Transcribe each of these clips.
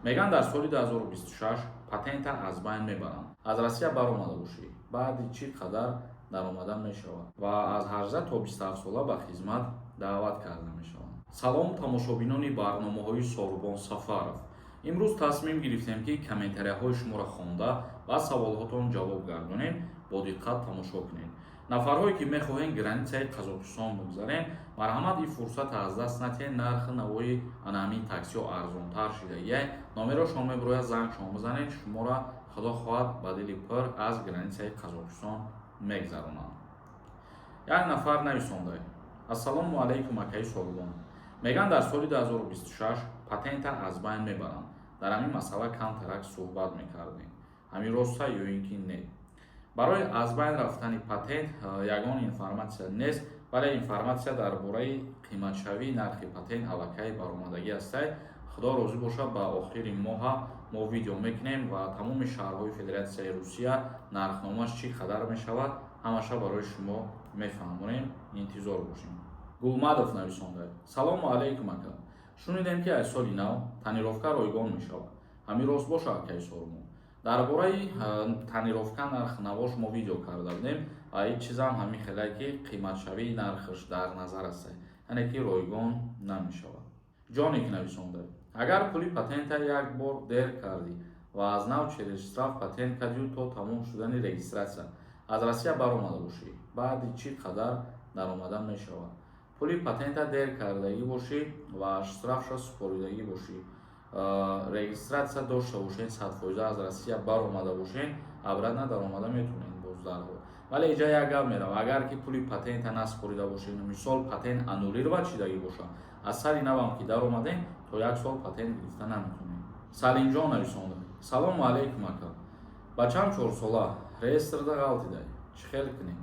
Мегӯянд, дар соли 2026 патента аз байн мебаранд. Аз Россия баромада бошӣ, баъди чӣ қадар даромада мешавад ва аз 18 то 27 сола ба хизмат даъват карда мешаванд? Салом, тамошобинони барномаҳои Сорубон Сафаров. Имрӯз тасмим гирифтем, ки комментарияҳои шуморо хонда ва саволҳотон ҷавоб гардонем. Бо диққат тамошо кунед. Нафарҳое ки мехоҳем границаи Қазоқистон бигзарем, марҳамат, ин фурсата аз даст натиҳед. Нархи навои ана ҳамин таксиҳо арзонтар шидагия. Номерошон мебирояд, зангшон бизанед, шуморо, худо хоҳад, ба дили пур аз границаи Қазоқистон мегзаронанд. Як нафар нависонда: «Ассалому алайкум, акаи Сорубон. Мегӯянд, дар соли 2026 патента аз байн мебаранд. Дар ҳамин масъала камтарак суҳбат мекардем. Ҳамин роста ё ин ки не?» Барои аз байн рафтани патент ягон информатсия нест, вале информатсия дар бораи қиматшавии нархи патент аллакай баромадагӣ ҳастай. Худо розӣ бошад, ба охири моҳа мо видео мекунем ва тамоми шаҳрҳои Федератсияи Русия нархномаш чӣ қадар мешавад, ҳамаша барои шумо мефаҳмонем. Интизор бошем. Гулмадов нависонда: «Салому алайкум, ака. Шунидем, ки аз соли нав тонировка ройгон мешавад. Ҳамин рост боша, акаи Сорубон?» Дар бораи тонировка, нарх навош мо видео карда будем ва ин чизам ҳамин хеле ки қиматшавии нархаш дар назар аст, яъне ки ройгон намешавад. Ҷоник нависонда: «Агар пули патента як бор дер кардӣ ва аз нав через штраф патент кардию то тамом шудани регистрация аз Россия баромада бошӣ, баъди чӣ қадар даромада мешавад?» Пули патента дер кардагӣ бошӣ ва штрафша супоридагӣ бошӣ, регистрация дошта бошед, 100% аз Россия баромада бошед, обратно даромада метавонед боз дарҳол. Вале иҷа як гап мерава: агар ки пули патента насупорида бошед, мисол, патент аннулировать шидагӣ боша, аз сари навам ки даромадем, то як сол патент гирифта наметавонем. Салимҷон нависонда: «Салому алайкум, ака. Бачам 4-сола реестрда ғалтида, чӣ хел кунем?»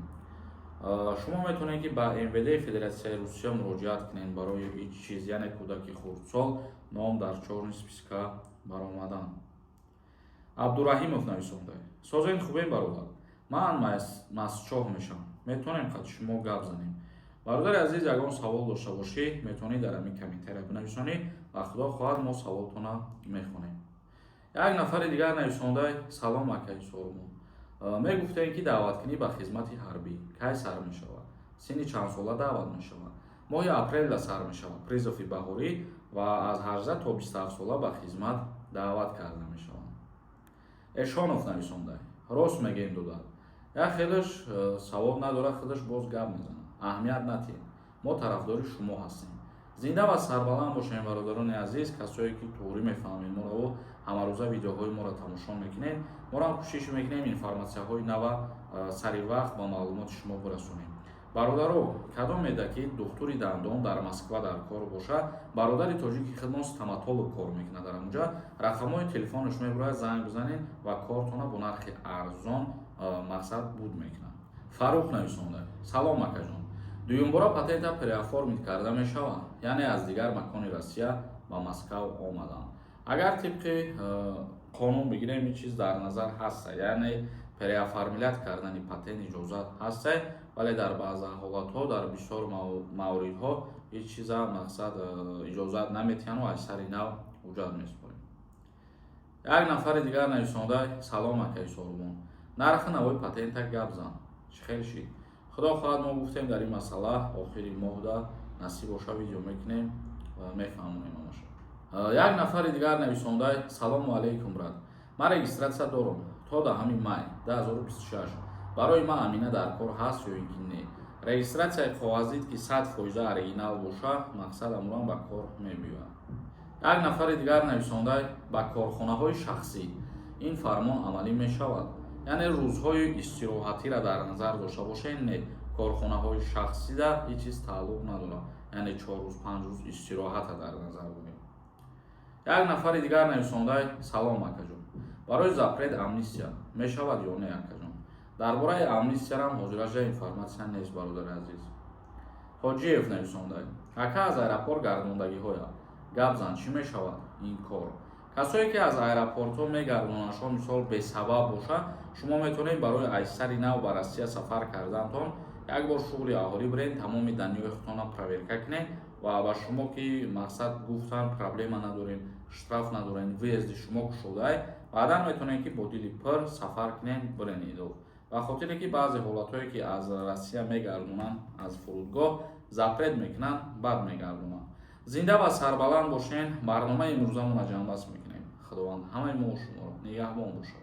Шумо метавонед, ки ба МВД Федератсияи Русия муроҷиат кунед барои ҳеҷ чиз, яъне кӯдаки хурдсол ном дар чёрный списка баромадан. Абдураҳимов нависонда: «Созен, хубем, бародар. Ман Масчоҳ мешавам, метавонем қад шумо гап занем?» Бародари азиз, ягон савол дошта бошӣ, метавонӣ дар ҳамин комментария бинависонӣ ва, худо хоҳад, мо саволтона мехонем. Як нафари дигар нависонда: «Салом, акаи Сорубон. Мегуфтем, ки даъваткунӣ ба хизмати ҳарбӣ кай сар мешавад, синни чандсола даъват мешавад?» Моҳи апрелда сар мешавад призыви баҳорӣ ва аз 18 то 27 сола ба хизмат даъват карда мешаванд. Эшонов нависонда: «Рост мегӯем, додар. Як хелаш савоб надорад, худаш боз гап мезанад. Аҳамият натиҳед, мо тарафдори шумо ҳастем. Зинда ва сарбаланд бошем, бародарони азиз. Касое ки туғрӣ мефаҳмед мораву ҳамарӯза видеоҳои моро тамошо мекунед, морам кӯшиш мекунем информатсияҳои нава сари вақт ба маълумоти шумо бирасонем. Бародаро, кадом меда ки духтури дандон дар Москва дар кор бошад, бародари тоҷики хидмон стоматолог кор мекунад дар ҳамуҷа, рақамҳои телефонаш мебирояд, занг бизанед ва кортона бо нархи арзон мақсад буд мекунад. Фаррух нависонда: «Салом, акаҷон. Дуюмбора патента переоформить карда мешавад, яъне аз дигар макони Россия ба Москав омаданд?» Агар тибқи қонун бигирем, ин чиз дар назар ҳаста, яъне переоформлять кардани патент иҷозат ҳаста, вале дар баъза ҳолатҳо, дар бисёр мавридҳо ҳеҷ чиза мақсад иҷозат наметиҳану аз сари нав ҳуҷҷат месупорем. Як нафари дигар нависонда: «Салом, акаи Сорубон. Нархи навои патента гап зан, чӣ хел шид?» Худо хоҳад, мо гуфтем, дар ин масъала охири моҳда, насиб боша, видео мекунем ва мефаҳмонем ҳамаша. Як нафари дигар нависонда: «Салому алайкум, брат. Ман регистрация дорам то 10 май 2026. Барои ман амина дар кор ҳаст ё ин ки не?» Регистрацияи коғазид, ки 100% оригинал боша, мақсад, амурам ба кор мебиёяд. Як нафари дигар нависонда: «Ба корхонаҳои шахсӣ ин фармон амалӣ мешавад, яъне рӯзҳои истироҳатиро дар назар дошта бошед?» Не, корхонаҳои шахсида ҳеҷ чиз тааллуқ надорад, яъне 4 рӯз, 5 рӯз истироҳата дар назар дорем. Як нафари дигар нависонда: «Салом, акаҷон. Барои запрет амнистия мешавад ё не, акаҷон?» Дар бораи амнистиярам ҳозираҷа информатсия нест, бародари азиз. Ҳоҷиев нависонда: «Ака, аз аэропорт гардондагиҳоя гап зан, чӣ мешавад ин кор?» Касое ки аз аэропортҳо мегардонандшон, мисол, бесабаб бошад, шумо метавонед барои аз сари нав ба Россия сафар кардантон як бор шуғли аҳолӣ биред, тамоми данныеи худтонро проверка кунед ва ба шумо ки мақсад гуфтан, проблема надорем. Штраф надорен, въезд и шумо кушодай. Баъдан метавонед, ки бо дили пур сафар кунем, бирен идов. Ба хотире ки баъзе ҳолатҳое, ки аз Россия мегардонанд, аз фурудгоҳ запрет мекунанд, баъд мегардонанд. Зинда ва сарбаланд бошен. Барномаи имрӯзамонро ҷамъбаст мекунем. Худованд ҳамаи мо шуморо нигаҳбон бошад.